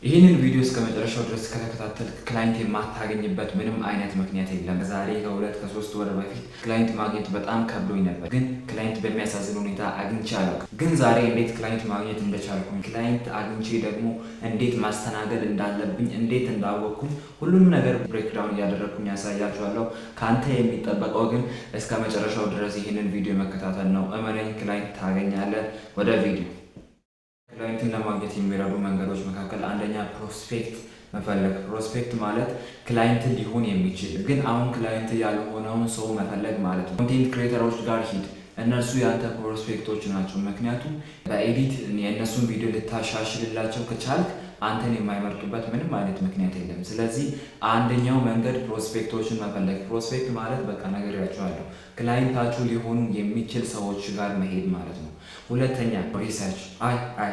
ይህንን ቪዲዮ እስከ መጨረሻው ድረስ ከተከታተልክ client የማታገኝበት ምንም አይነት ምክንያት የለም። ዛሬ ከ2 ከ3 ወር በፊት client ማግኘት በጣም ከብዶኝ ነበር፣ ግን client በሚያሳዝን ሁኔታ አግኝቼ አላውቅም። ግን ዛሬ እንዴት client ማግኘት እንደቻልኩኝ፣ client አግኝቼ ደግሞ እንዴት ማስተናገድ እንዳለብኝ፣ እንዴት እንዳወቅኩኝ ሁሉንም ነገር breakdown እያደረግኩኝ ያሳያችኋለሁ። ከአንተ የሚጠበቀው ግን እስከ መጨረሻው ድረስ ይህንን ቪዲዮ መከታተል ነው። እመነኝ፣ client ታገኛለህ። ወደ ቪዲዮ። Client ን ለማግኘት የሚረዱ መንገዶች መካከል አንደኛ prospect መፈለግ። Prospect ማለት client ሊሆን የሚችል ግን አሁን client ያልሆነውን ሰው መፈለግ ማለት ነው። Content creator ኦች ጋር ሂድ። እነርሱ ያንተ prospect ኦች ናቸው። ምክንያቱም በ edit የእነሱን ቪዲዮ ልታሻሽልላቸው ከቻልክ አንተን የማይመርጡበት ምንም አይነት ምክንያት የለም። ስለዚህ አንደኛው መንገድ prospect ኦችን መፈለግ። Prospect ማለት በቃ ነግሬያችኋለሁ፣ client ኣችሁ ሊሆኑ የሚችል ሰዎች ጋር መሄድ ማለት ነው። ሁለተኛ research፣ አይ አይ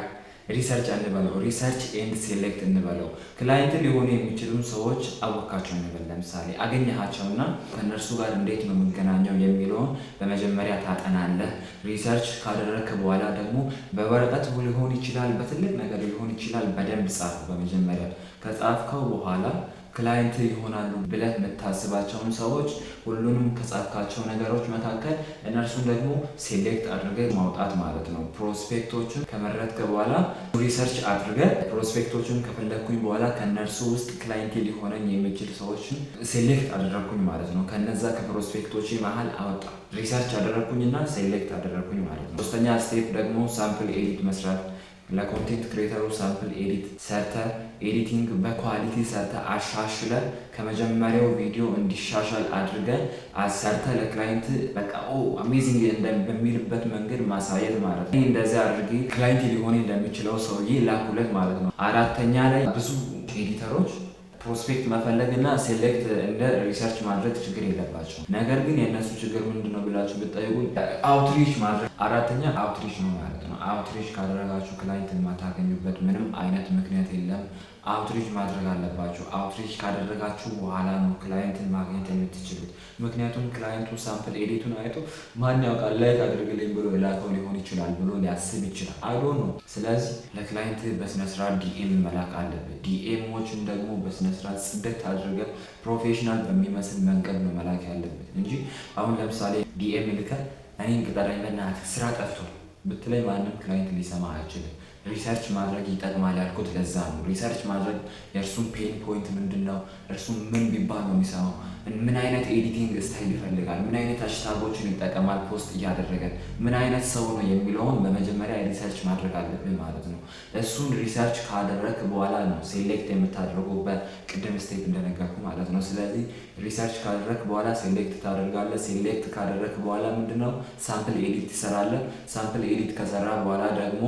research እንበለው፣ research and select እንበለው። Client ሊሆኑ የሚችሉ ሰዎች አወካቸው እንበል። ለምሳሌ አገኘሃቸውና ከእነርሱ ጋር እንዴት ነው የምገናኘው የሚለውን በመጀመሪያ ታጠናለህ። Research ካደረግክ በኋላ ደግሞ በወረቀት ሊሆን ይችላል፣ በትልቅ ነገር ሊሆን ይችላል። በደንብ ጻፈው። በመጀመሪያ ከጻፍከው በኋላ client ይሆናሉ ብለህ የምታስባቸውን ሰዎች ሁሉንም ከጻፍካቸው ነገሮች መካከል እነርሱን ደግሞ select አድርገህ ማውጣት ማለት ነው። Prospect ኦችን ከመረጥክ በኋላ፣ research አድርገህ prospect ኦችን ከፈለግኩኝ በኋላ ከእነርሱ ውስጥ client ሊሆነኝ የሚችል ሰዎችን select አደረግኩኝ ማለት ነው። ከነዛ ከ prospect ኦች መሀል አወጣ፣ research አደረግኩኝና select አደረግኩኝ ማለት ነው። ሶስተኛ step ደግሞ sample edit መስራት። ለ content creator ኡ sample edit ሰርተ፣ editing በ quality ሰርተ፣ አሻሽለ፣ ከመጀመሪያው ቪዲዮ እንዲሻሻል አድርገ አሰርተ ለ client በቃ "Oh, amazing" በሚልበት መንገድ ማሳየት ማለት ነው። እንደዚህ አድርጌ client ሊሆን ለሚችለው ሰውዬ ላኩለት ማለት ነው። አራተኛ ላይ ብዙ editor ኦች prospect መፈለግ እና select እንደ research ማድረግ ችግር የለባቸው። ነገር ግን የእነሱ ችግር ምንድን ነው ብላችሁ ብትጠይቁ outreach ማድረግ። አራተኛ outreach ነው ማለት ነው። Outreach ካደረጋችሁ client የማታገኙበት ምንም አይነት ምክንያት የለም። Outreach ማድረግ አለባችሁ። Outreach ካደረጋችሁ በኋላ ነው client ን ማግኘት የምትችሉት። ምክንያቱም client ኡ sample edit ኡን አይቶ ማን ያውቃል like አድርግልኝ ብሎ የላከው ሊሆን ይችላል ብሎ ሊያስብ ይችላል። I don't know። ስለዚህ ለ client በስነስርዓት DM መላክ አለብህ። DM ኦችን ደግሞ በስነስርዓት ጽድት አድርገህ professional በሚመስል መንገድ ነው መላክ ያለብህ እንጂ አሁን ለምሳሌ DM ልከህ "እኔን ቅጠረኝ በእናትህ፣ ስራ ጠፍቷል" ብትለኝ ማንም client ሊሰማ አይችልም። Research ማድረግ ይጠቅማል ያልኩት ለዛ ነው። Research ማድረግ የእርሱን pain point ምንድን ነው፣ እርሱን ምን ቢባል ነው የሚሰማው፣ ምን አይነት editing style ይፈልጋል፣ ምን አይነት hashtag ኦችን ይጠቀማል post እያደረገ፣ ምን አይነት ሰው ነው የሚለውን በመጀመሪያ research ማድረግ አለብን ማለት ነው። እሱን research ካደረግክ በኋላ ነው select የምታደርገው፣ በቅድም step እንደነገርኩ ማለት ነው። ስለዚህ research ካደረግክ በኋላ select ታደርጋለህ። Select ካደረግክ በኋላ ምንድነው? Sample edit ትሰራለህ። Sample edit ከሰራ በኋላ ደግሞ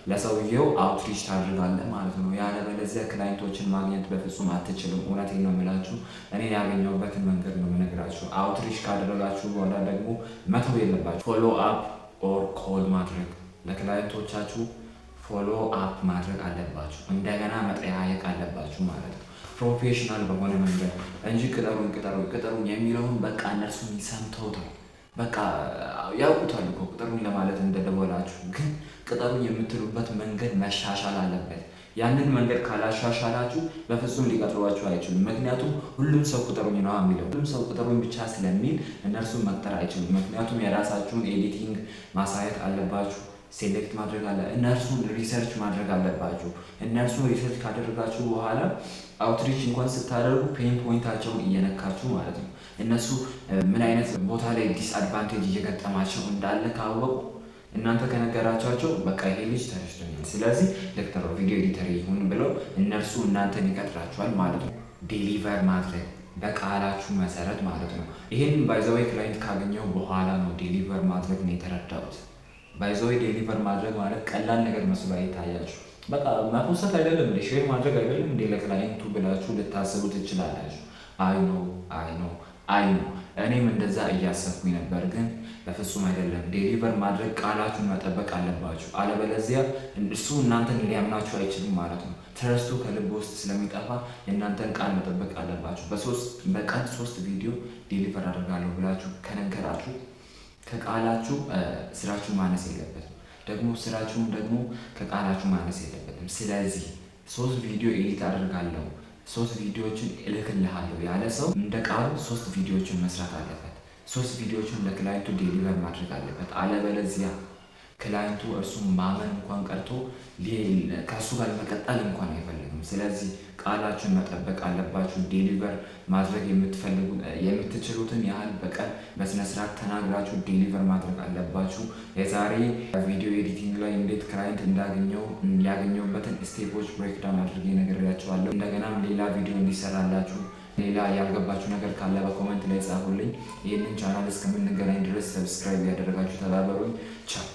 ለሰውየው outreach ታደርጋለህ ማለት ነው። ያለበለዚያ client ኦችን ማግኘት በፍጹም አትችልም። እውነቴን ነው የምላችሁ። እኔ ያገኘሁበትን መንገድ ነው የምነግራችሁ። Outreach ካደረጋችሁ በኋላ ደግሞ መተው የለባችሁ። Follow up or call ማድረግ፣ ለ client ኦቻችሁ follow up ማድረግ አለባችሁ። እንደገና መጠያየቅ አለባችሁ ማለት ነው። Professional በሆነ መንገድ እንጂ "ቅጠሩኝ፣ ቅጠሩኝ፣ ቅጠሩኝ" የሚለውን በቃ እነርሱን ሰምተውታል። በቃ ያውቁታል እኮ ቅጠሩኝ ለማለት እንደደወላችሁ። ግን ቅጠሩኝ የምትሉበት መንገድ መሻሻል አለበት። ያንን መንገድ ካላሻሻላችሁ በፍጹም ሊቀጥሯችሁ አይችሉም። ምክንያቱም ሁሉም ሰው ቅጠሩኝ ነው የሚለው። ሁሉም ሰው ቅጠሩኝ ብቻ ስለሚል እነርሱን መቅጠር አይችሉም። ምክንያቱም የራሳችሁን editing ማሳየት አለባችሁ። Select ማድረግ አለ፣ እነርሱን research ማድረግ አለባችሁ። እነርሱን research ካደረጋችሁ በኋላ outreach እንኳን ስታደርጉ pain point ኣቸውን እየነካችሁ ማለት ነው። እነሱ ምን አይነት ቦታ ላይ disadvantage እየገጠማቸው እንዳለ ካወቁ፣ እናንተ ከነገራችኋቸው በቃ ይሄ ልጅ ተረድቶኛል፣ ስለዚህ ልቅጠረው፣ video editor ይሁን ብለው እነርሱ እናንተን ይቀጥራችኋል ማለት ነው። Deliver ማድረግ በቃላችሁ መሰረት ማለት ነው። ይህን by the way client ካገኘው በኋላ ነው deliver ማድረግ ነው የተረዳሁት። By the way deliver ማድረግ ማለት ቀላል ነገር መስሎ አይታያችሁ። በቃ መፖሰት አይደለም እንዴ፣ share ማድረግ አይደለም እንዴ ለ client ኡ ብላችሁ ልታስቡ ትችላላችሁ። I know, I know, I know። እኔም እንደዛ እያሰብኩኝ ነበር፣ ግን በፍጹም አይደለም። Deliver ማድረግ ቃላችሁን መጠበቅ አለባችሁ። አለበለዚያ እሱ እናንተን ሊያምናችሁ አይችልም ማለት ነው። Trust ኡ ከልብ ውስጥ ስለሚጠፋ የእናንተን ቃል መጠበቅ አለባችሁ። በቀን ሶስት ቪዲዮ deliver አደርጋለሁ ብላችሁ ከነገራችሁ ከቃላችሁ ስራችሁ ማነስ የለበትም። ደግሞ ስራችሁም ደግሞ ከቃላችሁ ማነስ የለበትም። ስለዚህ 3 ቪዲዮ edit አደርጋለሁ፣ 3 ቪዲዮዎችን እልክልሃለሁ ያለ ሰው እንደ ቃሉ 3 ቪዲዮዎችን መስራት አለበት። 3 ቪዲዮዎችን ለ client ኡ deliver ማድረግ አለበት። አለበለዚያ client ኡ እርሱን ማመን እንኳን ቀርቶ ከእሱ ጋር መቀጠል እንኳን አይፈልግም። ስለዚህ ቃላችሁን መጠበቅ አለባችሁ። Deliver ማድረግ የምትፈልጉ የምትችሉትን ያህል በቀን በስነስርዓት ተናግራችሁ deliver ማድረግ አለባችሁ። የዛሬ video editing ላይ እንዴት client እንዳገኘው ያገኘሁበትን step ኦች breakdown አድርጌ ነግሬያችኋለሁ። እንደገናም ሌላ ቪዲዮ እንዲሰራላችሁ ሌላ ያልገባችሁ ነገር ካለ በ comment ላይ ጻፉልኝ። ይህንን ቻናል እስከምንገናኝ ድረስ subscribe ያደረጋችሁ ተባበሩኝ። ቻው።